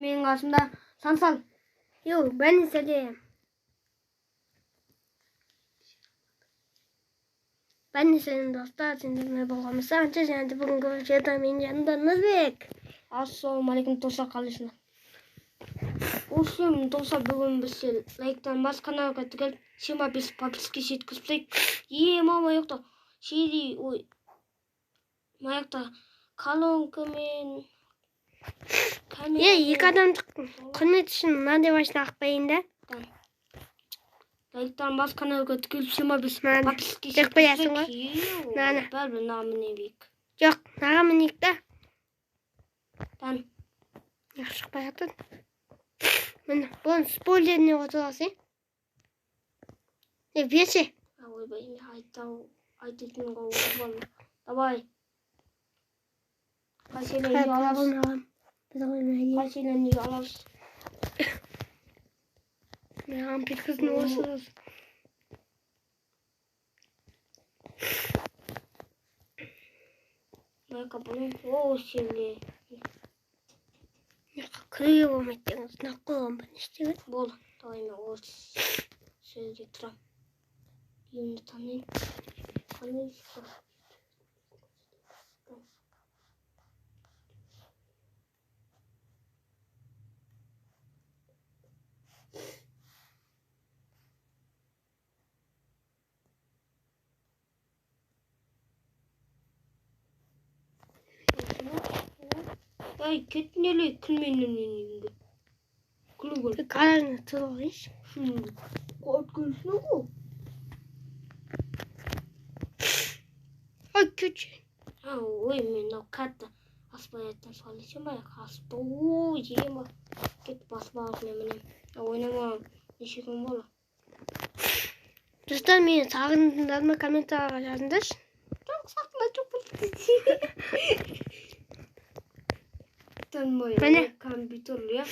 Менің қасымда Сансал. Йоу, бәріне сәлем. Бәріне сәлем достар, сендермен болғанымыз Санчо және де бүгінгі видеода менің жанымда Нұрбек. Ассалаумағалейкум достар, қалайсыңдар? Осы достар, бүгін біз лайктан бас каналға тіркеліп, 25 подписки жеткізіп тастайық. Е, мама ұйықта. Шири, ой. Маяқта колонкамен Е, екі адамдық құрмет үшін мынандай машина алып қояйын да. Лайктан бас каналға тіркеліп, 25 Мынаны подписки жеп қоясың ғой. Мынаны. Бәрібір мына мінейік. Жоқ, мынаға мінейік та. Тан. Яқшы шықпай жатыр. Міне, бұның спойлеріне отырасың. Е, берші. Ойбай, мен айтатын ғой. Давай. Қай үй аласыз? Қай үй аласыз? Маған петкіздің осы. Майка бұның о селе. Кіруге болмайды деген знак қойған ба, не істеген? Болды. Давай мен осы жерде тұрам. Үйімді таниын. Таниын. Ай, кеттің еле күлмен үйімге. Күлу көр. Гаражына тұрып алайыншы. Қот күлсін ғой. Ай, кетші. Ой, мен мынау қатты аспай аттан салайсың ба? Аспа, ой, ема. Кет басып алып мен мінем. Ойнамаған неше күн болды. Достар, мені сағындыңдар ма, комментарийға жазыңдаршы. Жоқ, сағынған жоқпын. Міне. Компьютер, иә.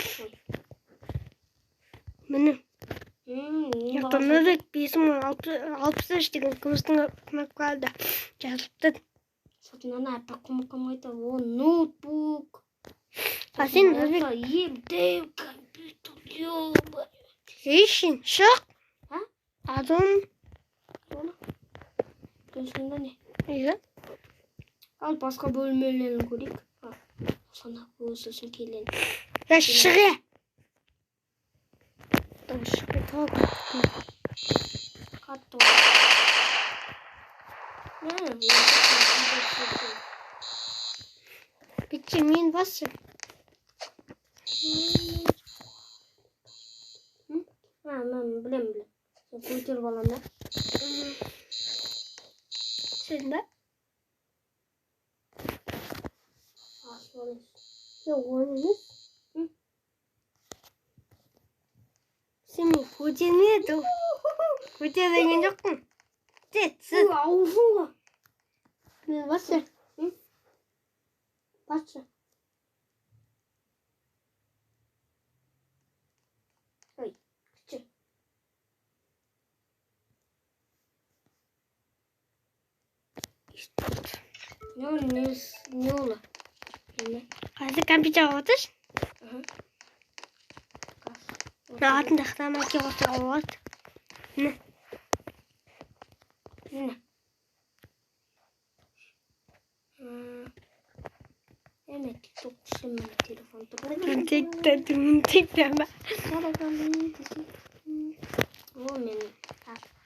Міне. Яқта Нұрбек 5063 деген күмістің кнопкаларда жазылып тұр. Сотынан аппақ құмыққа айтады. О, ноутбук. А сен Нұрбек Емдеу компьютер. Ейшін, шық. А? Адам. Көзіңде не? Иә. Ал басқа бөлмелерін көрейік. Сана өсесін келен. Я шық е. Шықпай тауып. Қатты. Бітші, мен басшы. Мен білем, білем. Сен көтеріп алам да. Сен ба? Асып алайын. Жоқ, оны емес. Сен мен көтермеді. Көтерген жоқпын. Тет, сіз. Ауызың ғой. Мен басшы. Басшы. Ой, күшті. Не олы? Қазір компьютерға отыршы. Атын хромаке қосуға болады. Міне. Міне. Эме TikTok түсем міне телефон тұр. TikTok ба? О, мен.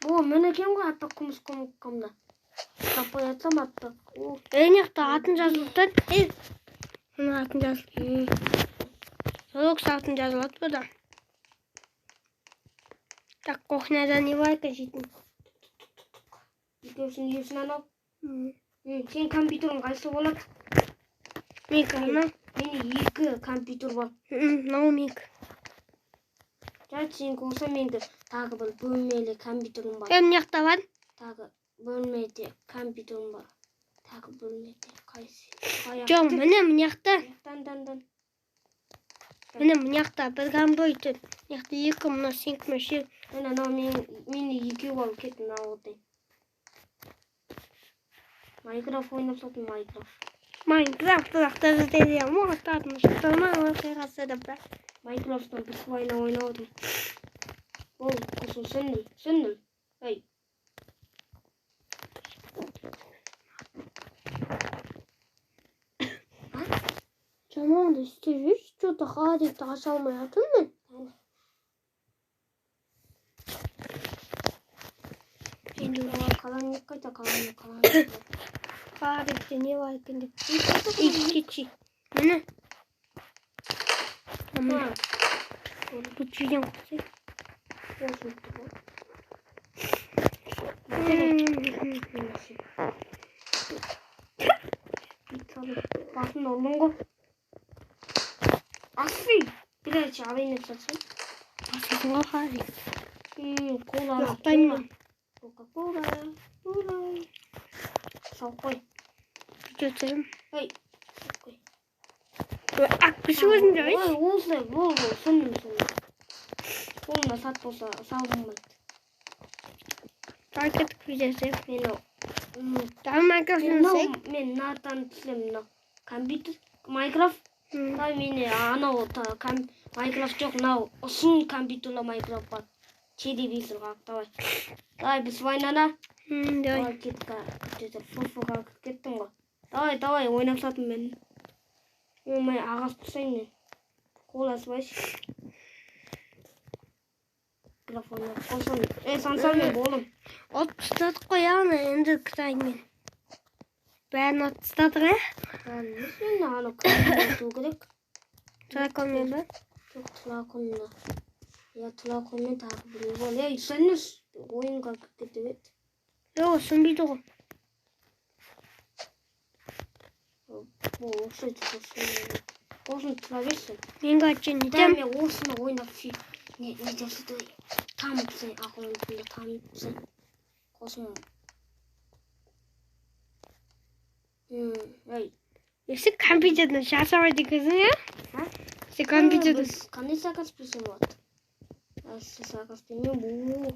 О, мен екен ғой аппақ күміс кнопкамда. Таппай жатсам аппақ. О, Е, мына жақта атын жазылып тұр. Е, мына атын жазылып. Сол кісі атын жазылады бұда. Так, кухняда не бар екен жейтін? Екеусін жепсін анау. Сен компьютерің қайсы болады? Менікі мынау. Менде екі компьютер бар. Мынау менікі. Жарайды, сенікі болса менікі тағы бір бөлмелі компьютерім бар. Е, мына жақта бар. Тағы бөлмеде компьютерім бар. Тағы бөлмеде қайсы? Жоқ, міне мына жақта. Дан, дан, дан. Міне мына жақта бір компьютер. Мына жақта екі, мынау сенікі, мынау сенікі. Міне мынау менде екеу алып кетті мынау отын. Майнкрафт ойнап салдым, Майнкрафт. Майнкрафт Майнкрафттан бір война ойнап отырмын. Ол сосын сөндім, сөндім. Ей. Жаманды істеп жүрші, что-то холодильникті аша алмай жатырмын мен. Енді қаламник қайда, қаламник, қаламник. Холодильникте не бар екен деп. Кетші. Міне. Міне. Бұл жеген құтсай. Басын ұрдың ғой. Асый. Bir açı alayım ne satsın. Асылдың ғой холодильник. Кола. Ұйықтаймын. Кока-кола. Кола. Салып қой. Видео түсіремін. Ей. Салып қой. Акпіш өзің де Ой, осылай, бол, бол, сөндім, сөндім. Қолына сат болса, салынбайды. Давай кеттік видео түсірейік. Мен Давай Майнкрафт ойнасайық. мен мынадан түсіремін, мынау компьютер, Майнкрафт. Давай мені анау Майнкрафт жоқ, мынау ұсын компьютерлі Майнкрафт бар. Телевизорға, давай. Давай, біз войнана. Давай. Давай, кеттік, компьютер, фуфуға кіріп кеттің ғой. Давай, давай, ойнап сатым мен. Омай, ағаш тұсайын мен. Қол асылайшы. Микрофонды қосам. Ей, сансам мен болым. От тастадық қой, ана енді кітайын мен. Бәрін от тастадық, ә? Мен ана компьютер керек. Драконмен ба? Жоқ, драконны. Я драконмен тағы біреу бар. Ей, сен ойынға кіріп кетіп еді. Жоқ, сөнбейді ғой. Бұл ұқсайды, сосын. Осыны тұра берсін. Мен короче Да, нетем. мен осыны ойнап сүй. Не, не десе там сен ақылын там сен. Қосым. Ей. Сен компьютерден жасамайды екенсің, иә? А? Сен компьютерден. Біз қандай заказ берсем болады? Сіз заказ бермеймін.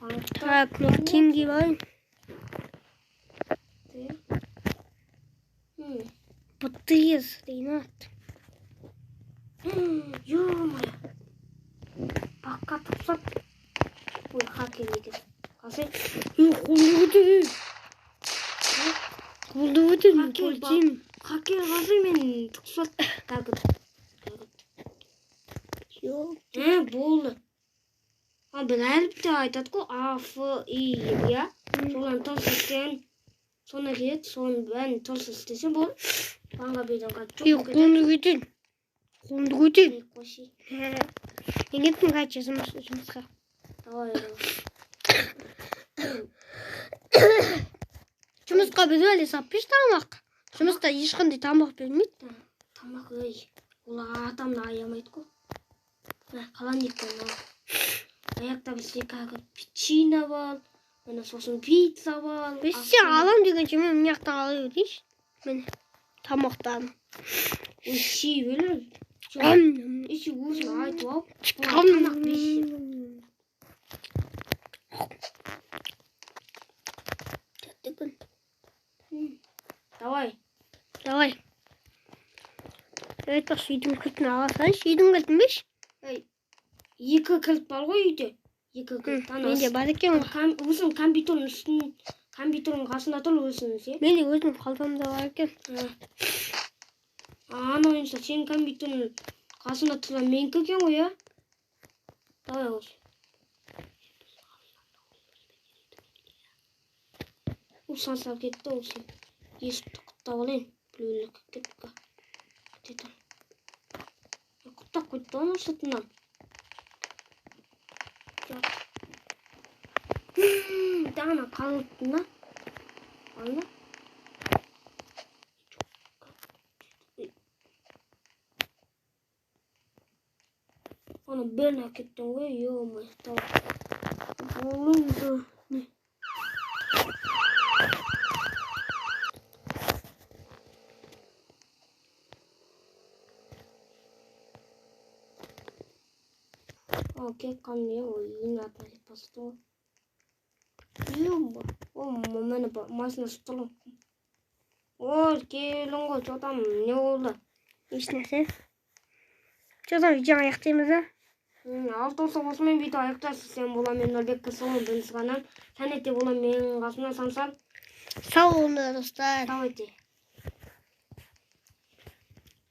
Бұл. Так, мен киім киіп алайын. БТС деген ат. Ё-моё. Баққа тапсақ. Ой, хакер екен. Қалсай. Қолды көтер. Қолды көтер, мен Хакер ба- полицеймін. Хакер қалсай мен тұқсат. Так. Жоқ. Болды. А, бір әріпте айтады ғой. А, Ф, И, иә. Содан тос істеген. Соны келеді, соның бәрін тос істесең болды. Банға берген жоқ. Ей, қолыңды көтер. Қолыңды көтер. Қойшы. Мен кеттім, короче, жұмысқа. Давай. Жұмысқа біз әлі сатпайшы тамақ. Жұмыста ешқандай тамақ бермейді. Тамақ, ей. Олар адамды аямайды ғой. Мә, қаламник мынау. Аяқта бізде қазір печенье бар. Міне сосын пицца бар. Біз сен алам дегенше мен мына жақтан ала берейінші. Міне тамақтарын. Ой, жей беремін. Еще өзің айтып алып. Тамақ берші. Тәтті күн. Давай. Давай. Айтпақшы, үйдің кілтін ала салайыншы. Үйдің кілтін берші. Ей, екі кілт бар ғой үйде. Екі кілт. Ана Менде бар екен ғой. Өзің компьютердің үстін, компьютердің қасында тұр өзің ше. Менде өзімнің қалтамда бар екен. Ана ойынша сенің компьютердің қасында тұрған менікі екен ғой, иә? Давай осы. Ол сансап кетті, ол сен. Есікті құттап алайын. Біреулер кіріп кетті. Кете тұр. Құттап қойды ана сыртынан. Ана қалыпты да. Ана. Ана бәрін әкеттің ғой, ё-моё. Болды. Не? О, келіп қалдым, не ғой, үйдің артына кетіп басты ғой. Ё-моё. О, мені машина ұстап тұр. Ой, келдің ғой, че там, не болды? Ешнәрсе. Че там, видеоны аяқтаймыз ба? Ал, достар, осымен видео аяқтайсыз. Сен бола мен Нұрбек Кісіұлы бірінші ғана. Сәнетте бола менің қасымда Самсан. Сау болыңдар, достар. Давайте.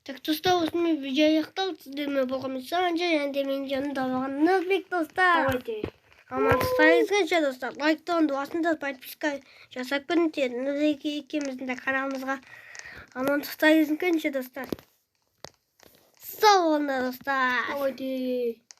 Так, достар, осымен видео аяқталды. Сіздермен болған мен, Санжа, және де менің жанымда болған Нұрбек, достар. Давайте. Амандықта, достар. Лайктан басыңдар, подписка жасап көріңдер. Нұрбек екеуміздің де каналымызға. Амандықта, достар. Сау болыңдар, достар. Давайте.